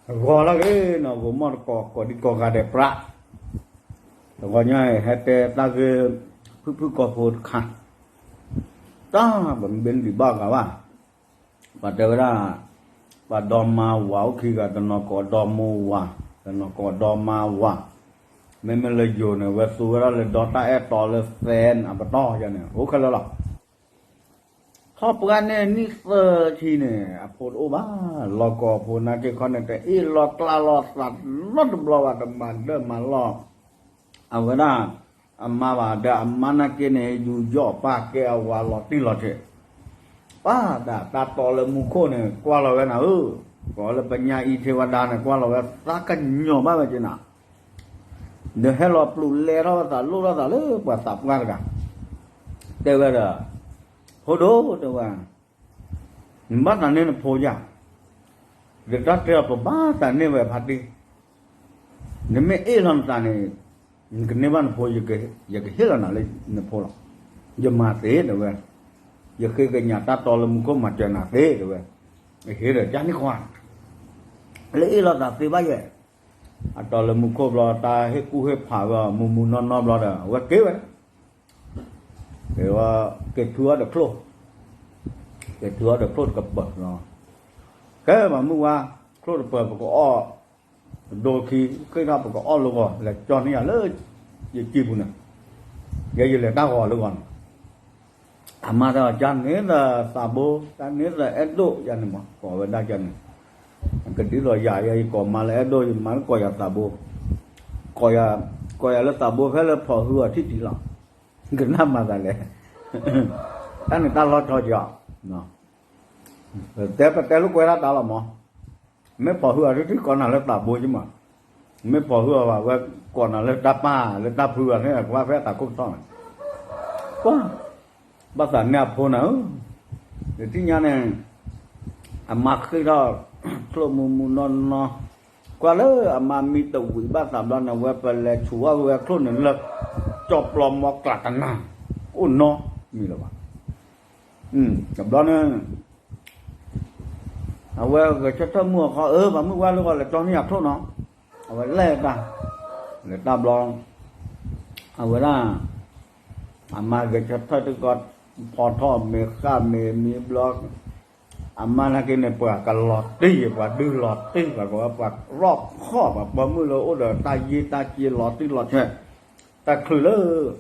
ဂီၤလၢအဂ့ၤနီၢ် ဂီၤမီၢ်တကိး ကိးဒံကိးဂၤဒဲးပြး, တဂီၤညါအံၤ ဟဲတဲတၢ်ဂ့ၢ် ဖုၣ်ဖုၣ်ကိာ်ဖိတခါ, တၢ်ပမ့ၢ်ဘ့နဒံးဘၣ်ဂၤဘၣ်, ပှၤတဲဝဲဒၣ် ပှၤဒီမါဝၤအိၣ်ခံဂၤ တနီၤကိးဒီမိၢ်ဝၤ, တနီၤကိးဒီမါဝၤ, မ့မ့ၢ်လၢယိၤန့ၣ် အဝဲသူဝဲဒၣ်လၢဒီတၢ်အဲၣ်တီလၢသဲအပတီၢ်ယၤန့ၣ် အိၣ်ခဲလၢာ်လီၤ. ထီၣ်ပှၢ်န့ၣ်နံၣ်သၢဆံန့ၣ် အဖိတအိၣ်ဘၣ်, လီၤကိာ်ဖိနာ်က့ခီန့ၣ် တအ့ၣ်လိာ်ကျါလိာ်သးနီတဘျီဘၣ်, တမၤဒၢၣ်မၤလီၢ် အဝဲဒၣ် အမါဘၣ်ဒီး အမါနာ်က့န့ၣ် ယူးယီၣ်ပာ်ကဲအဝၤလီၤတံၢ်လီၤဆဲး, ပၢ်ဒၣ်တၢ်တီလၢမူခိၣ်န့ၣ် ကွၢ်လီၤဝဲနၤဧၢ, ကိးလၢပညါအံၤ ထေးဝဒါန့ၣ် ကွၢ်လီၤဝဲသးကညီၤဘၣ်ဝဲက့နၤ, ဒီးဟဲလီၤပျူၤလဲထီၣ်ဝဲသး လိၣ်ထီၣ်သးလၢပှၤသးပှၢ်တဂၤ, တဲဝဲဒီး ဖိဒိၣ်တဲဝဲ နဘၣ်သးန့ၢ်နဖိယၤ, ဒီးတၢ်တဲအီၤပဘၣ်သးန့ၢ်ဝဲဖါတံၢ်, နမ့ၢ်အ့ၣ်လိာ်နသးန့ၣ် နကန့ၢ်ဘၣ်နဖိ, ယကဟ့ၣ်လီၤနၤလၢနဖိလီၤ, ယမၤသ့တဲဝဲ, ယဃ့ကညးတၢ်တီလၢမူခိၣ်မၤစၢၤနၤသ့တဲဝဲ, ယဟ့ၣ်ဒီးကန့ၢ်ခွါ လၢအ့ၣ်လိာ်သးသ့ဘၣ်ယဲၢ်, အတီလၢမူခိၣ်ဘျီ တၢ်ဟ့ၣ်ကူၣ်ဟ့ၣ်ဖးဝဲအီၤ မူမူနီၢ်နီၢ်ဘျီဒီး အဝဲက့ၤဝဲ က့ၤဝဲ, က့ၤထုအီၣ်ဒီးချိၣ်, က့ၤထုအီၣ်ဒီးချိၣ်တကပၤလီၤ, ကဲပှၤမုၢ်ဝါ, ချိၣ်တပၤပကအီၣ်, ပဒိခံ, ဃ့ၢ်ထီၣ်ပကအီၣ်လၢဂီၤ လဲၤကၠီန့ၢ်ယၤလၢ ယကံၢ်ပူၤန့ၣ်, ယဲယလဲၤတၢ်ဂီၤလၢဂီၤန့ၣ်, အမါတဲအီၤ ကန့ၢ်သးသးဘိ, ကန့ၢ်သးအဲၣ်ဒိၣ်ယၤန့ၣ်မး ကိးဝဲဒၣ်ကန့ၣ်, ကဒ်သိးယၤ ယကိးမါလၢအဲၣ်ဒိၣ် ယမါလၢကိးယၤသးဘိ, ကိးယၤ, ကိးယၤလၢသးဘိဖဲလၢဖီၣ်ဟုအီၤထံၣ်တံၢ်လီၤ, ကနၣ်မၤသးလဲၣ်, တၢ်န့ၣ်တၢ်လီၤဆီကီး, ပတဲပတဲလိာ်ကွဲဒၣ်တၢ်လီၤမး, မ့ၢ်ဖီၣ်ဟုအီၤထံၣ်ထံၣ်ကိးနၤလၢသးဘိက့မး, မ့ၢ်ဖီၣ်ဟုအီၤဘၣ် ဝဲကိးနၤလၢတၢ်ပၢ်လၢတၢ်ဖုအီၤန့ၣ် ကွၢ်ဖဲအသးခိၣ်ကသီၣ်န့ၣ်, ပှၤ, ဘၣ်သးန့ၢ်အဖိနၤဧၢ, ယသ့ၣ်ညါန့ၣ်, အမါဃ့ၢ်ထီၣ်, ချိၣ်မူမူနီၢ်နီၢ်, ကွၢ်လၢအမါမံတဝံၤဘၣ်သးဘျီန့ၣ် ဝဲပလဲၤဆူၣ်ဝဲချိၣ်န့ၣ်လၢ, ကၠီပျီမီကျးတနၤ, အိၣ်နီတမံၤလၢၤဘၣ်, တဘျီန့ၣ် အဝဲဂဲၤဆၢထၢၣ်မုၢ်အခီ အၢ ပှၤမုၢ်ဝါလၢဂီၤလဲၤကၠီန့ၢ်ယၤချိၣ်နီၤ, အဝဲလဲၤတၢ်, လဲၤတၢ်ဘျီ, အဝဲဒၣ်, အမါဂဲၤဆၢထၢၣ်တကီၢ်, ဖီထီၣ်မ့ၤဃၣ်မ့ၤမံဘျီ, အမါနာ်က့န့ၣ် ပှၤကလီၤတံၢ် ပှၤဒုးလီၤတံၢ် ပှၤကိးဝဲပှၤရီၣ်ခီၣ် ပှၤပိာ်မုၣ်လၢအိၣ်ဒီးတၢ်ယ့ၢ်တၢ်က့လီၤတံၢ်လီၤဆဲး, တၢ်ချုးလၢ ဖီလီၤ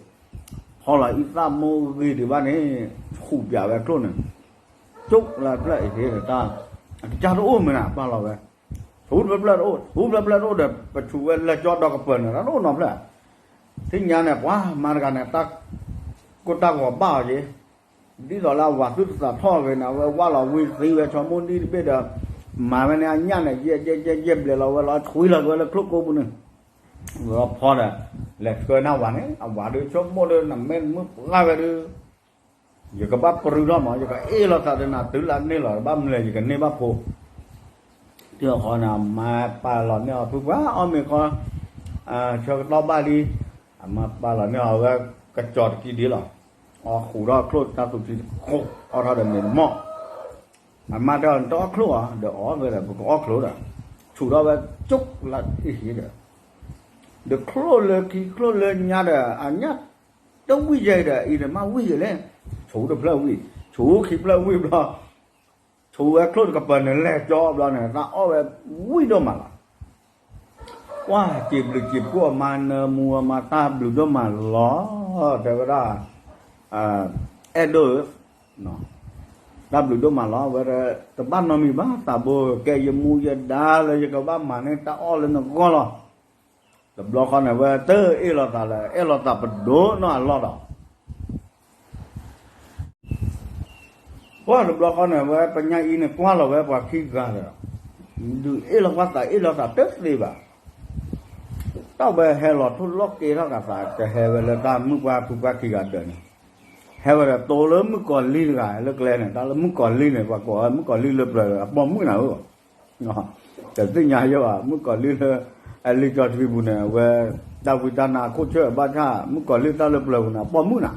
အံသၣ်မိၢ်ဂ့ၤဒံးဘၣ်န့ၣ်, ဆူၣ်ပၠးဝဲချိၣ်န့ၣ်, ကၠိလၢဖျၢၣ်အံၤတၢ်, အကစၢ်တအိၣ်မ့ၢ်နၤ ပာ်လီၤဝဲ, ဆူၣ်ဖျၢၣ်ဖျၢၣ်တအိၣ် ဆူၣ်ဖျၢၣ်ဖျၢၣ်တအိၣ်ဒီး ပဆူၣ်ဝဲလဲၤကၠီဒီးကပၢၤန့ၣ် တၢ်တအိၣ်နီတဖျၢၣ်, သ့ၣ်ညါန့ၣ် ပှၤမါတဂၤန့ၣ် တၢ်ကိၢ်တၢ်ဂီၤဘၣ်အီၤက့ၤ, ဒ်သိးလၢအဝၤသုတသးထီၣ်ဂ့ၤန့ၣ် အဝဲဝၣ်လီၤဝံသံဝဲ ဆိကမိၣ်ဒ်တဘ့ၣ်ဒီး, မၤဝဲန့ၣ်အညၣ်န့ၣ် ယဲၢ်ယဲၢ်ယဲၢ်ယဲၢ်ဘျဲးလီၤဝဲလီၤ ဆွံလီၤက့ၤဝဲလၢချိၣ်ကိးပူၤန့ၣ်, ဝဲလီၤဖီဒီး, လဲၤဆှၢန့ၢ်ဝၤန့ၣ် အဝၤဒုးဆိကမိၣ်ဒီး နမ့ၢ်မုၢ်ပှၢ်ဝဲဒုး ယကဘၣ်ပြူထီၣ်မး ယကအ့ၣ်လိာ်သးဒီးနၤတုၤလၢအန့ၢ်လီၤ ဘၣ်မလဲၤယကန့ၢ်ဘၣ်ဖိ, တုၤဃီန့ၣ် အမါပာ်လီၤန့ၢ်အီၤ ဖုပှၢ်အီၣ်မ့ၤခီ, ဆၢကတီၢ်ဘၣ်လံ, အမါပာ်လီၤန့ၢ်အီၤဝဲကစီၤတကံဒံလီၤ, အီၣ်ဃုာ်ထီၣ်ချိၣ်တၢ်သူၣ်ထံတခိၣ် အီၣ်ထီၣ်ဒီးမ့ၤတမီၢ် အမါတဲအီၤ နတအီၣ်ချိၣ်ဧါ, ဒီးအီၣ်ဝဲဒီး ပကအီၣ်ချိၣ်ဒီး, ဆူၣ်ထီၣ်ဝဲကၠိလၢအဟံၣ်ဒီး, ဒီးချိၣ်လၢခံချိၣ်လၢညါဒီး အညၣ်တဝံၣ်ယဲဒီး အံၤန့ၣ်မ့ၢ်ဝံၣ်ယဲလဲၣ်, ဆူၣ်တဖျၢၣ်ဝံၣ်, ဆူၣ်ခံဖျၢၣ်ဝံၣ်ဘျီ, ဆူၣ်ဝဲချိၣ်တကပၤန့ၣ်လဲၤကၠီဘျီန့ၣ် တၢ်အီၣ်ဝဲဝံၣ်ဒိၣ်မးလီၤ. ကွၢ်စံးဘျုးစံးဖှိၣ်အမါ နၢမူအမါ တၢ်ဘျုးဒိၣ်မးလီၤ, တဲဝဲဒၣ်, အဲၣ်ဒိၣ်ဧၢ, တၢ်ဘျုးဒိၣ်မးလီၤ, ဝဲတဘၣ်နီတမံၤဘၣ် သးဘိ ကဲယမူယဒါလၢယကဘၣ်မၤန့ၢ်တၢ်အီၣ်လၢနဂီၢ်လီၤ. တဘျီဃီန့ၣ် ဝဲတအ့ၣ်လိာ်သးလၢ အဲၣ်လိာ်သးပဒိၣ်နီၢ်အလီၢ်ဒီး ပှၢ်တဘျီဃီန့ၣ် ဝဲပညါအံၤန့ၣ် ကွၢ်လီၤဝဲပှၤခံဂၤဒီး ဒုးအ့ၣ်လိာ်ကွၢ်သးအ့ၣ်လိာ်သးတသ့ဘၣ်. တၢ်ဝဲဟဲလီၤထူၣ်လီၤက့ၤထီၣ်က့ၤသး ကဟဲဝဲလၢတၢ်မုၣ်ပှၢ်ဖုပှၢ်ခံဂၤဒၢးန့ၣ်, ဟဲဝဲဒီးတိၤလၢမုၣ်ကီၤလံတဂၤလၢကျဲန့ၣ်, တၢ်လၢမုၣ်ကီၤလံန့ၣ် ပှၤကိးဝဲမုၣ်ကီၤလံလၢပျၢၤ အပိာ်မုၣ်နၤဧၢ တသ့ၣ်ညါယဲဘၣ် မုၣ်ကီၤလံလၢ အလံာ်ကၠီၣ်တဖံပူၤန့ၣ် အဝဲ တၢ်ဝံတၢ်နါအခိၣ်ဆၢၣ်ဘၣ်ဆၣ် မုၣ်ကီၤလံတၢ်လၢပျၢၤပူၤန့ၣ် အပိာ်မုၣ်နၤ,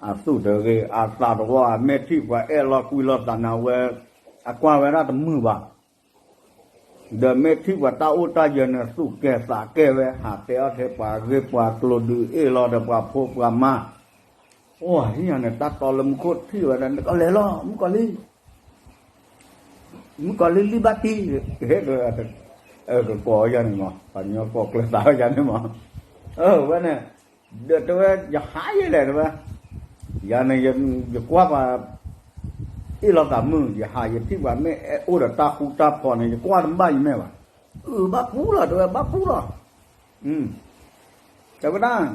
အသူၣ်တဂ့ၤ အသးတဝီ အမဲာ်ထံၣ်ပှၤအဲၣ်လီၤကွံလီၤသးန့ၣ် အဝဲ အကွၢ်ဝဲဒၣ်တမုာ်ဘၣ်. ဒီးမ့ၢ်ထံၣ်ပှၤတၢ်အိၣ်တၢ်ယၢၤန့ၣ် သူၣ်ကဲၤသးကဲၤဝဲ ဟးတဲအီၣ်ထဲပှၤဂ့ၢ်ပှၤကျိၤဒုးအ့ၣ်လိာ်ဒီးပှၤဖိပှၤမါ, အိၣ်ဟံၣ်ညါန့ၣ် တၢ်တီလၢမူခိၣ်ထံၣ်ဝဲဒၣ် နကလဲၤလီၤ မုၣ်ကီၤလံၢ် မုၣ်ကီၤလံၢ်လံၢ်ဘၣ်တံၢ်, ဟဲကကိးယၤန့ၣ်မး ပှၤကညီကိးကျၢၤသးဝဲယၤန့ၣ်မး, အဝဲန့ၣ်, ဒီးတဲဝဲ ယဟးယဲလဲၣ်တဲဝဲ, ယၤန့ၣ် ယကွၢ်ပှၤ အ့ၣ်လိာ်သးမုၣ် ယဟးယထံၣ်ပှၤမ့ၢ်အိၣ်ဒီးတၢ်ဃူတၢ်ဖိးန့ၣ် ယကွၢ်တဘၣ်ယမဲာ်ဘၣ်, အၢ ဘၣ်ပူၤလီၤတဲဝဲ ဘၣ်ပူၤလီၤ, တဲဝဲဒၣ်,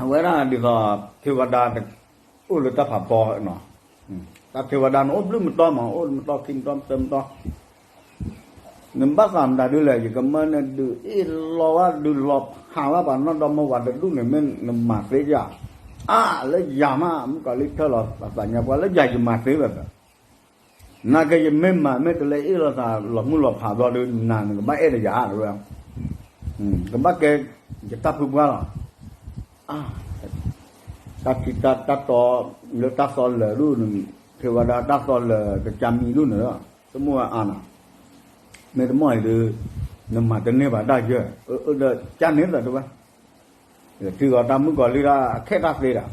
အဝဲဒၣ်ဒ်သိး ထံဝဲဒၣ် အိၣ်လၢတၢ်ဖးဖီ, တၢ်ထံဝဲဒၣ်န့ၣ် အိၣ်ဘျုးမတီမး အိၣ်မတီခံမတီသၢမတီ, နဘၣ်သးမတၤဒ်လဲၣ် ယကမၢနဒုးအ့ၣ်လိာ်ဝဲ ဒုးလီၤဖးဝဲပှၤနီၢ်ဒီမါဝၤတဒူၣ်န့ၣ် မ့ၢ်နမၤသ့ဧါ, အါ လၢယၤမး မုၣ်ကီၤလံၢ်ထၢၣ်လီၤအသးညါ ပှၤလၢယၤယမၤသ့ဘၣ်, နာ်က့ယမ့ၢ်မၤမ့ၢ်တလဲၤအ့ၣ်လိာ်သး လီၤမုၢ်လီၤဖးဘျီဒီး နၤနကဘၣ်အဲၣ်ဒီးယၤတဲဝဲ, ကဘၣ်ကဲ ယတၢ်ဖုပှၢ်လီၤ, တၢ်ထံတၢ်တီ လၢတၢ်သီလၢာ်ဒၣ်န့ၣ်, ထံဝဲဒၣ်တၢ်သီလၢာ် ကစၢ်မံၤဒၣ်န့ၣ်, တမ့ၢ်ဝဲအါနီၤ, မ့ၢ်တမ့ၢ်အံၤဒီး နမၤတန့ၢ်ဘၣ်တၢ်ယၢၢ်, ဒီးကန့ၣ်သးတဲဝဲ, ထံဂီၤတၢ်မုၣ်ကီၤလံၢ်ဒၣ် အခဲတၢ်သ့ဒၣ်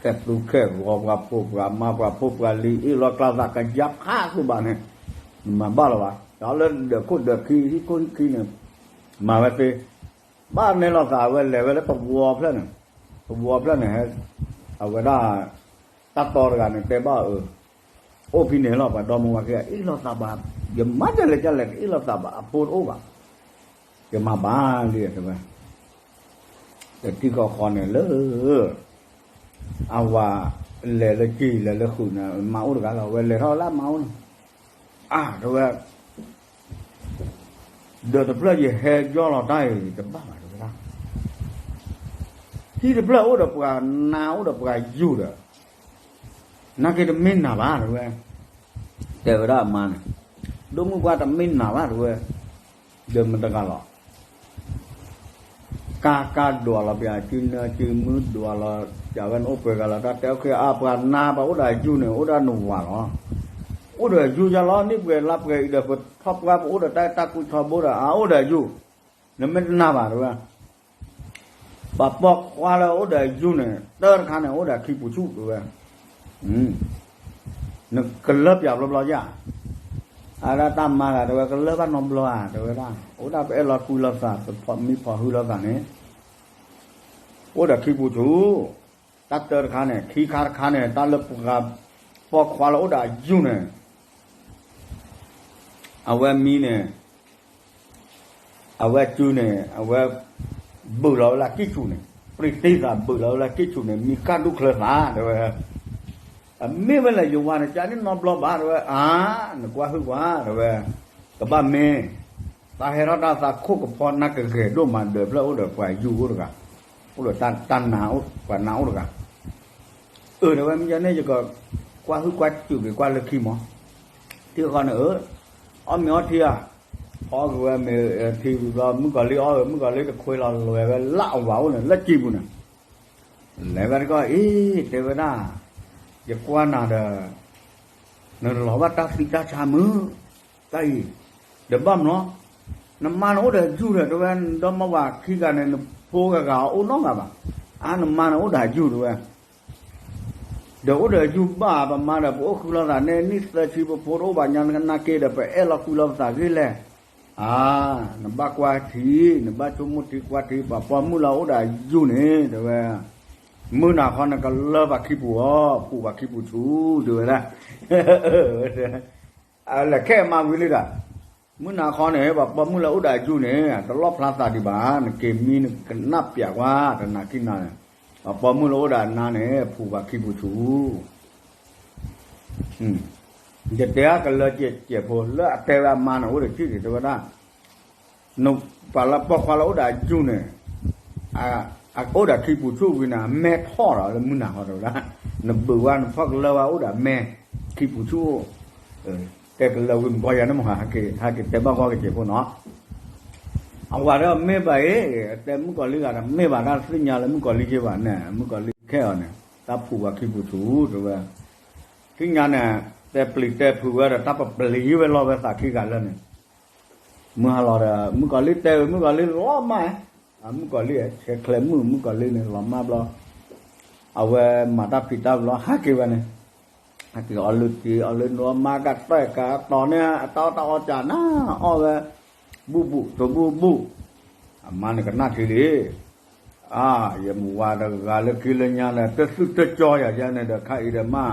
ခဲသူခဲဂီၤ ပှၤဖိပှၤမါ ပှၤဖိပှၤလံၤ အ့ၣ်လိာ်ကျါသးကယါဖးသူၣ်ဘၣ်န့ၣ်, နမၤဘၣ်လီၤဘၣ်, ဒီးလၢဒၢးခိၣ်ဒၢးခံ ဟံၣ်ခိၣ်ဟံၣ်ခံန့ၣ်, မၤဝဲသ့, ဘၣ်နဲလီၤသး အဝဲလဲၤဝဲလၢပဝီဖျၢၣ်န့ၣ်, ပဝီဖျၢၣ်န့ၣ်, အဝဲဒၣ် တၢ်တီတဂၤန့ၣ် တဲဘၣ်အၢ, အိၣ်ဖဲန့ၣ်လီၤ ပှၤဒီမါဝၤခံဂၤ အ့ၣ်လိာ်သးဘၣ်, ယမၤဒ်လဲၣ်ဒ်လဲၣ် ကအ့ၣ်လိာ်သးဘၣ် အဖိတအိၣ်ဘၣ်, ယမၤဘၣ်လံတဲဝဲ, တထံၣ်ဃီဃီန့ၣ်လၢ အဝၤလဲၤလၢက့ၤလဲၤလၢဃုာ်န့ၣ် မါအိၣ်တဂၤလီၤ ဝဲလဲၤထီၣ်လၢမါအိၣ်န့ၣ်, အါ တဲဝဲ, ဒီးတဖျၢၣ်ယဟဲယီၢ်လီၤတၢ်အံၤ တဘၣ်ဘၣ်တဲဝဲဒၣ်, ဟံၣ်တဖျၢၣ်အိၣ်ဒီးပှၤနါအိၣ်ဒီးပှၤယူၢ်ဒီး, နာ်က့တမ့ၢ်နၤဘၣ်တဲဝဲ, တဲဝဲဒၣ်အမါန့ၣ်, ဒိၣ်မုၣ်ပှၢ်တမ့ၢ်နၤဘၣ်တဲဝဲ, ဒီးမတၤတဂၤလီၤ ကါကါဒွးလီၤ ပှၤစုနၢစုမုၢ်ဒွးလီၤ, ကဝဲန့ၣ်အိၣ်ပှဲၤဂၤလီၤ တၢ်တဲအီၣ်ခဲအါ ပှၤနါပှၤအိၣ်ဒီးအယူၢ်န့ၣ် အိၣ်ဒၣ်နဝၤလီၤ, အိၣ်ဒီးအယူၢ်ယါလီၤ န့ၢ်ပှဲၤလါပှဲၤအံၤဒီး ပထီၣ်ပှၢ်ပအိၣ်ဒီးတၢ်အဲၣ်တၢ်ကွံထီဘိဒီး အအိၣ်ဒီးအယူၢ်, နမ့ၢ်တနာ်ဘၣ်တဲဝဲ ပှၤပိာ်ခွါလၢအိၣ်ဒီးအယူၢ်န့ၣ် တၢတခါန့ၣ် အိၣ်ဒီးခံပူၤဆူၣ်တဲဝဲ, နကလၢပၠးဘျီဘျီယါ, အဒၣ်တၢ်မါဂၤတဲဝဲ ကလၢဘၣ်နီတဘျီဧါ တဲဝဲဒၣ် အိၣ်ဒၣ်ပအဲၣ်လီၤကွံလိာ်သး ပဖီၣ်မံဖီၣ်ဟုလိာ်သးန့ၣ်, အိၣ်ဒီးခံပူၤဆူၣ်, တၢ်တၢတခါန့ၣ် ခံခါတခါန့ၣ် တၢ်လၢပှၤပိာ်ခွါလၢအိၣ်ဒီးအယူၢ်န့ၣ် အဝဲမံန့ၣ်, အဝဲစုန့ၣ် အဝဲ ဘုးလီၤဝဲလၢကံၢ်ဆူၣ်န့ၣ်, ပြံတံသးဘုးလီၤဝဲလၢကံၢ်ဆူၣ်န့ၣ် မံကၢ်ဒူၣ်ချၢသးတဲဝဲ, အမ့ၢ်ဝဲလဲၣ်ယဝၤန့ၣ် ကန့ၣ်နီတဘျီဘၣ်တဲဝဲ, အါ နကွၢ်ဟုၣ်ကွၢ်တဲဝဲ, ကဘၣ်မ့ၢ် သးဟဲထီၣ်တၢ်သးခိၣ်ကဖီနၢ်ကဂဲၤဒိၣ်မးဒၢးဖျၢၣ်အိၣ်ဒီးပှၤယူၢ်အိၣ်တဂၤ, အိၣ်ဒီးတၢ်နါအိၣ် ပှၤနါအိၣ်တဂၤ, အၢ တဲဝဲမ့ၢ်ယန့ၣ် ယကကွၢ်ဟုၣ်ကွၢ်စူးက့ၤကွၢ်လၢခံမး, ထံဃီန့ၣ်အၢ, အီၣ်မ့ၤအီထံဧါ, ဖီက့ၤဝဲမ့ၤထံဝံၤဘျီ မုၣ်ကီၤလံၢ်အီၣ်ဝဲ မုၣ်ကီၤလံၢ်တခွ့လီၤလဲၤဝဲလၢအဝၤအိၣ်န့ၣ် လၢကံၢ်ပူၤန့ၣ် လဲၤဝဲတခီအံၤ တဲဝဲဒၣ်, ယကွၢ်နၤဒီး နလီၤဘၣ်တၢ်သံတၢ်ဆါမုၢ်, တၢ်အံၤ, ဒီးဘၣ်မနုၤ, နမါန့ၣ်အိၣ်ဒီးယူၢ်ဒီး တဲဝဲ ဒီမါဝၤခံဂၤန့ၣ် နဖိဂၤဂၤအအိၣ်နီတဂၤဘၣ်, အါ နမါန့ၣ်အိၣ်ဒီးယူၢ်တဲဝဲ ဒီးအိၣ်ဒီးယူၢ်ဘၣ် ပမါဒီးပအိၣ်ဃုလိာ်သးန့ၣ် နံၣ်သၢဆံပဖိတအိၣ်ဘၣ်ညါ နကနၢ်က့ဒီး ပအဲၣ်လီၤကွံလိာ်ပသးဂ့ၤလဲၣ်, အါ, နဘၣ်ကွၢ်ထံ, နဘၣ်ဆိကမိၣ်ထံကွၢ်ထံ ပှၤပိာ်မုၣ်လၢအိၣ်ဒီးယူၢ်န့ၣ် တဲဝဲ, မုၢ်နၤခီနကလၢပှၤခံပူၤဧါ, ဖှူးပှၤခံပူၤဆူၣ် တဲဝဲဒၣ် လဲၤခဲမၤဝံၤလံဒီး, မုၢ်နၤခီန့ၣ် ပှၤပိာ်မုၣ်လၢအိၣ်ဒီးယူၢ်န့ၣ် တလီၣ်ဖျါသးဒံးဘၣ်, နက့ၤမံနကနၣ်ပျးကွၢ် တနၤခံနၤန့ၣ်, ပှၤပိာ်မုၣ်လၢအိၣ်ဒီးနၤန့ၣ် ဖှူးပှၤခံပူၤဆူၣ် ယတဲအကလၢကဲးဖိ လၢအတဲဝဲအမါန့ၣ် အိၣ်ဒီးထံၣ်က့ၤတဲဝဲဒၣ်, ပှၤလၢပိာ်ခွါလၢအိၣ်ဒီးယူၢ်န့ၣ်, အအိၣ်ဒီးခံပူၤဆူၣ်ဝံၤန့ၣ် အမဲထီၣ်ဒီးလၢမုၢ်နၤဃီတဲဝဲဒၣ်, နဘုးဝဲနဖီၣ်ကလၢဝဲအိၣ်ဒီးအမဲ, ခံပူၤဆူၣ်အိၣ်, တဲကလၢဝံၤမုၢ်ကီၢ်ယၤန့ၣ်မ့ၢ် ဟဲက့ၤတဲဘၣ်ကီၢ်ကဲးဖိနီၤ အဝၤဒီးမ့ၢ်ဘၣ်အံၤ, တဲမုၣ်ကီၤလံၢ်ဂၤဒီးမ့ၢ်ဘၣ် တၢ်သ့ၣ်ညါလၢမုၣ်ကီၤလံၢ်က့ဘၣ်န့ၣ် မုၣ်ကီၤလံၢ်ခဲအီၤန့ၣ် တၢ်ဖှူးပှၤခံပူၤဆူၣ်တဲဝဲ, သ့ၣ်ညါန့ၣ် တဲပျံၤတဲဖုးဝဲဒီး တၢ်ပပျံၤဝဲလီၤဝဲသးခံဂၤလၢာ်န့ၣ်, မုၢ်ဟါလီၤဒီး မုၣ်ကီၤလံၢ်တဲဝဲ မုၣ်ကီၤလံၢ်လီၤမၢ်, မုၣ်ကီၤလံၢ်ဆဲးချဲးမုၣ် မုၣ်ကီၤလံၢ်န့ၣ် လီၤမၢ်ဘျီ, အဝဲမၤတၢ်ဖံးတၢ်ဘျီ ဟးက့ၤဝဲန့ၣ်, ဟဲက့ၤအီၣ်လုၢ်တံၢ်အီၣ်လုၢ်နီၢ် မါကတၢၢ်ကတီၤန့ၣ် အတၢ်အီၣ်တၢ်အီကနၣ်အီၣ်ဝဲ, ဘူၣ်ဘူၣ်တဘူၣ်ဘူၣ်, အမါန့ၣ်ကနၣ်ထံလံ, အါ ယမုၢ်ဝါတဂၤလၢခံလၢညါဒီး တသူၣ်တကၠီယၤယဲန့ၣ်ဒီး ခါအံၤဒီးမါ,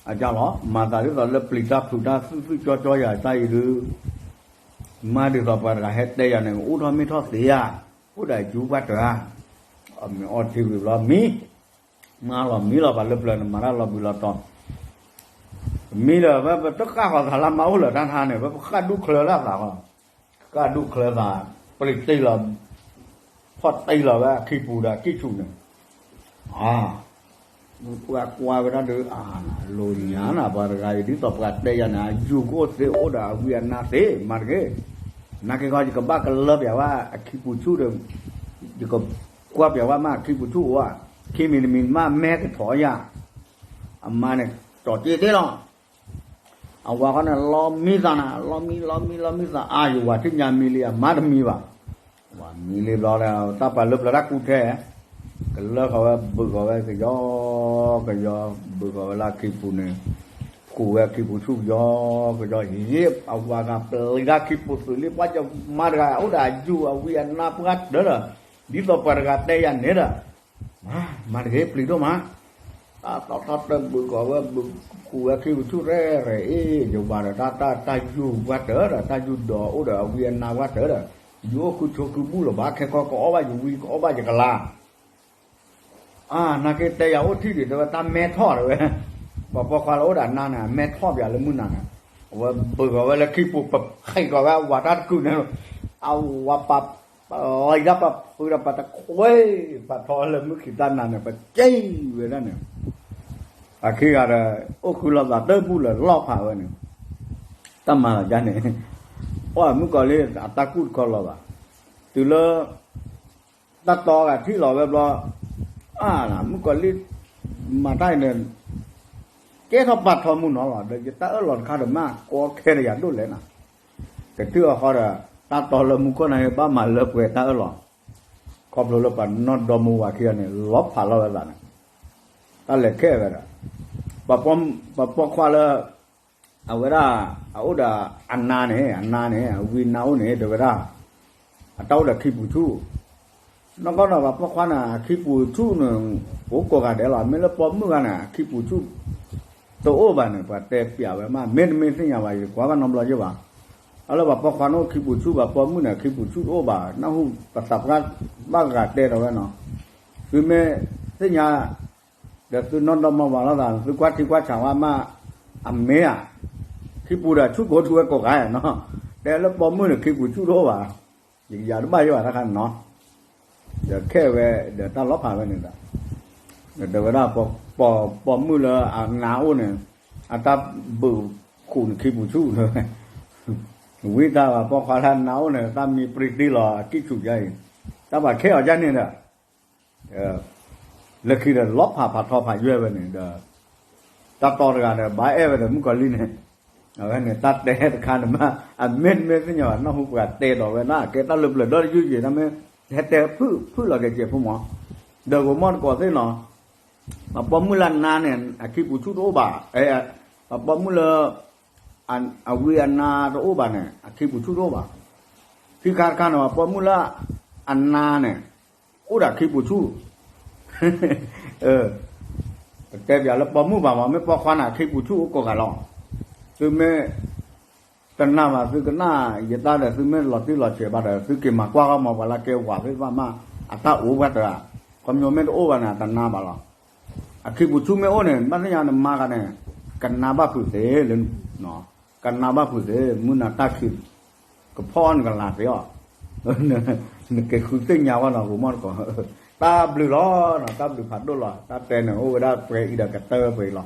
အကၢ်လီၤ မၤသးဒ်သိးလၢပျံၤတၢ်ဖုးတၢ်သူၣ်သူၣ်ကၠီကၠီယၤတၢ်အံၤဒုး, မါဒ်သိးပှၤတဂၤဟဲတဲယၤန့ၣ် အိၣ်ထီၣ်မ့ၢ်ထီၣ်သ့ဧါ, အိၣ်ဒီးယူၤပှၢ်တၢၢ်ဧါ, အမ့ၢ်အီထံဝံၤဘျီမံ မါလီၤမံလီၤ ပှၤလၢပျၢၤန့ၣ် မၤတၢ်လီၤဘှံးလီၤတီၤ, မံဒီး ပတဃၣ်ဃီၤသးလၢမါအိၣ်လၢာ်တၢ်ထါန့ၣ် ပဃၣ်ဒူၣ်ချၢလၢသးဃီ, ဃၣ်ဒူၣ်ချၢသး, ပျံၤတ့ၢ်လီၤ, ဖီၣ်တ့ၢ်လီၤဝဲအခံပူၤဒီးအခံဆူၣ်န့ၣ်, အါ ပှၤကွၢ်ဝဲဒၣ်ဒီး အါ လိၤညါနၤ ပှၤတဂၤအံၤ ဒ်သိးပှၤတဲယၤန့ၣ် အယူၤကအိၣ်သ့အိၣ်ဒီးအဝံအနါသ့ မၤတဂ့ၤ, နာ်က့ဂီၤ ယကဘၣ်ကလၢပျးဝဲအခံပူၤဆူၣ်ဒီး, ယကကွၢ်ပျးဝဲမးအခံပူၤဆူၣ်အိၣ်ဧါ, ခံမံၤတမံၤမး မဲကထီၣ်ယၤ, အမါန့ၣ် တီၢ်က့ၤသ့လီၤ အဝၤဃီန့ၣ် လီၤမံသးနၤ လီၤမံ လီၤမံ လီၤမံသး အါ ယဝၤထံၣ်ညါမံလံ အမါတမံဘၣ်, ဝၤမံလံဘျီဒီး တၢ်ပှၤလၢပျၢၤတၢ်ကူထဲ, ကလၢဃီၤဝဲ ဘုးဃီၤဝဲကယီကယီ, ဘုးဃီၤဝဲလၢအခံပူၤန့ၣ်, ဃုာ်ဝဲအခံပူၤဆူၣ်ကယီကယီ, ယ့ၣ် အဝၤဂၤပျံၤတၢ်ခံပူၤသုးလံ ပှၤကမါတဂၤ အိၣ်ဒီးအယူၤအဝံအနါပှၢ်တၢၢ်ဒီး, ဒ်သိးပှၤတဂၤတဲယၤန့ၣ်ဒီး မၤတဂ့ၤ ပျံၤဒိၣ်မး, တၢ်သီထီၣ်တၢ်ဘုးကီၤဝဲဘုးဃုာ်ဝဲခံပူၤဆူၣ်ရဲၣ်ရဲၣ်အ့ၣ် ယဝၤဒီးတၢ်တၢ်တၢ်ယူၤပှၢ်တၢၢ်ဒီး တၢ်ယူၤဒီးအိၣ်ဒီးအဝံအနါပှၢ်တၢၢ်ဒီး, ယအိၣ်ဃုဆိးဃုဘူၣ်လၢၤဘၣ် ခဲကီၢ်ကအီၣ်ဘၣ်ယဝံ ကအီၣ်ဘၣ်ယကလါ အါ နာ်က့တဲယၤအိၣ်ထံၣ်ဒံး တဲဝဲတၢ်မဲထီၣ်တဲဝဲ, ပှၤပိာ်ခွါလၢအိၣ်ဒီးအနါန့ၣ် အမဲထီၣ်ပၠးလၢမုၢ်နၤန့ၣ်, အဝဲဘုးကီၤဝဲလၢခံပူၤ ပဖံးကီၤဝဲအဝၤတၢ်တကုာ်န့ၣ်, အဝၤပာ် ပလံၤတၢ်ပာ်ဖုးဒီးပာ်တခွဲး ပာ်ထီၣ်လၢမုၢ်ခံးတၢ်နၤန့ၣ် ပက့ၤဝဲဒၣ်န့ၣ်, အခံဂၤဒီး အိၣ်ဃုလီၤသးတဘူၣ်လၢလီၢ်ဖးဝဲန့ၣ်, တၢ်မၤလီၤကန့ၣ်, အီၣ်မုၣ်ကီၤလံၢ်အတၢ်ကူၣ်တခီလီၤဘၣ်, တုၤလၢ တၢ်တီဂၤထံၣ်လီၤဝဲဘျီ, အါ မုၣ်ကီၤလံၢ် မၤတၢ်အံၤန့ၣ် ကဲထီၣ်ပာ်ထီမုၢ်နီၤလီၤ ဒီးယတၢ်အၢၣ်လီၤတခါဒီးမ့ၢ်ကီခဲဒီးယၤဒိၣ်လဲၣ်နၤ, ကတုၤအဃီဒီး တၢ်တီလၢမူခိၣ်နၢ်ဟ့ဘၣ်မၤလၢပှဲၤတၢ်အၢၣ်လီၤ, ခီဖျိလၢပှၤနီၢ်ဒီမါဝၤခံဂၤန့ၣ် လီၤဖးလီၤဝဲသးန့ၣ်, တၢ်လဲၤခဲဝဲဒီး ပှၤပိာ်ခွါလၢ အဝဲဒၣ် အအိၣ်ဒီးအနါန့ၣ် အနါန့ၣ် အဝံအနါအိၣ်န့ၣ် တဲဝဲဒၣ် အတၢ်အိၣ်ဒီးခံပူၤဆူၣ်, နီၢ်ကီၢ်ဒီးပှၤပိာ်ခွါန့ၣ် အခံပူၤဆူၣ်န့ၣ် အိၣ်ကိးဂၤဒဲးလီၤ, မ့ၢ်လၢပိာ်မုၣ်ဂၤန့ၣ် အခံပူၤဆူၣ် တအိၣ်ဘၣ်န့ၣ် ပှၤတဲပျးဝဲမး မ့တမ့ၢ်သ့ၣ်ညါဘၣ် ယကွၢ်ဘၣ်နီတဘျီယဲၢ်ဘၣ်, အလၢပှၤပိာ်ခွါန့ၣ်အိၣ်ခံပူၤဆူၣ် ပှၤပိာ်မုၣ်န့ၣ် အခံပူၤဆူၣ်တအိၣ်ဘၣ် နၢ်ဟူပသးပှၢ်ဘၣ်ဂၤတဲဒီးဝဲနီၤ, သုမ့ၢ်သ့ၣ်ညါ ဒီးသုနီၢ်ဒီမါဝၤလိာ်သး သုကွၢ်ထံကွၢ်ဆးဝဲမး, အမ့ၢ်ဧါ, ခံပူၤဒီးဆူၣ်ကိးထူဝဲကိးဂၤနီၤ, တဲလၢပိာ်မုၣ်န့ၣ် ခံပူၤဆူၣ်တအိၣ်ဘၣ်, ယကယၤတဘၣ်ယဲၢ်ဘၣ်တခါနီၤ, ဒီးခဲဝဲ ဒီးတၢ်လီၤဖးဝဲန့ၣ်ဒီး, ဒီးဝဲဒၣ် ပိာ်မုၣ်လၢအနါအိၣ်န့ၣ် အတၢ်ဘုးဃုာ်န့ၣ်ခံပူၤဆူၣ်, ဝံတၢ်ပှၤပိာ်ခွါလၢအနါအိၣ်န့ၣ် တၢ်မံပျံၤတ့ၢ်လီၤအကံၣ်ဆူၣ်ယါအံၤ, တၢ်ပှၤခဲအီၤယါန့ၣ်ဒီး လၢခံဒီးလီၤဖးဖးထီဖးယွဲၢ်ဝဲန့ၣ်ဒီး, တၢ်တီတဂၤဒီး ဘၣ်အဲၣ်ဝဲဒီးမုၣ်ကီၤလံၢ်န့ၣ်, အဝဲန့ၣ် တၢ်တဲတခါန့ၣ်မး အမ့ၢ်တမ့ၢ်သ့ၣ်ညါဘၣ် နၢ်ဟူပှၤတဲဒီးဝဲဒၣ် ကဲတၢ်လၢပျၢၤဒီတယုၢ်ယံၤ တၢ်မ့ၢ် ဟဲတဲဖုၣ်ဖုၣ်လီၤက့ၤစဲးဖိမး, ဒီးဂိၤမီၢ်တကိးသ့ၣ်နီၤ, ပှၤပိာ်မုၣ်လၢအနါန့ၣ် အခံပူၤဆူၣ်တအိၣ်ဘၣ်, ပှၤပိာ်မုၣ်လၢ အဝံအနါတအိၣ်ဘၣ်န့ၣ် အခံပူၤဆူၣ်တအိၣ်ဘၣ်, ခံခါတခါန့ၣ် ပှၤပိာ်မုၣ်လၢအနါန့ၣ် အိၣ်ဒီးခံပူၤဆူၣ်, ပတဲပျးလၢပိာ်မုၣ်ဘၣ်မး မ့ၢ်ပိာ်ခွါန့ၣ် အခံပူၤဆူၣ်အိၣ်ကိးဂၤလီၤ, သုမ့ၢ် တနာ်ဘၣ် သုကနၣ်ယတၢ်ဒီး သုမ့ၢ်လီၤတံၢ်လီၤဆဲးဘၣ်ဒီး သုက့ၤမၤကွၢ်ဃီမး ပှၤလၢကဲဝၤသ့ၣ်တဖၣ်မး အတၢ်အိၣ်ပှၢ်တၢၢ်, ခီပညီမ့ၢ်တအိၣ်ဘၣ်န့ၣ် တနာ်ဘၣ်လီၤ, အခံပူၤဆူၣ်မ့ၢ်အိၣ်န့ၣ် ဘၣ်သ့ၣ်ညါနမါဂၤန့ၣ် ကနါဘၣ်ဖုးသ့လၢ ကနါဘၣ်ဖုးသ့ မုၢ်နၤတၢ်ခံး ကဖီၣ်နကလၤသ့အီၤ, နက့ၤဃုသ့ၣ်ညါဝဲနီၤ ဂိၤမီၢ်တကိး, တၢ်ဘျုးလီၤနီၤ တၢ်ဘျုးဖးဒိၣ်လီၤ တၢ်တဲန့ၣ် အိၣ်ဝဲဒၣ်ပှဲၤအံၤဒီးကတၢၢ်ပှဲၤအံၤလီၤ,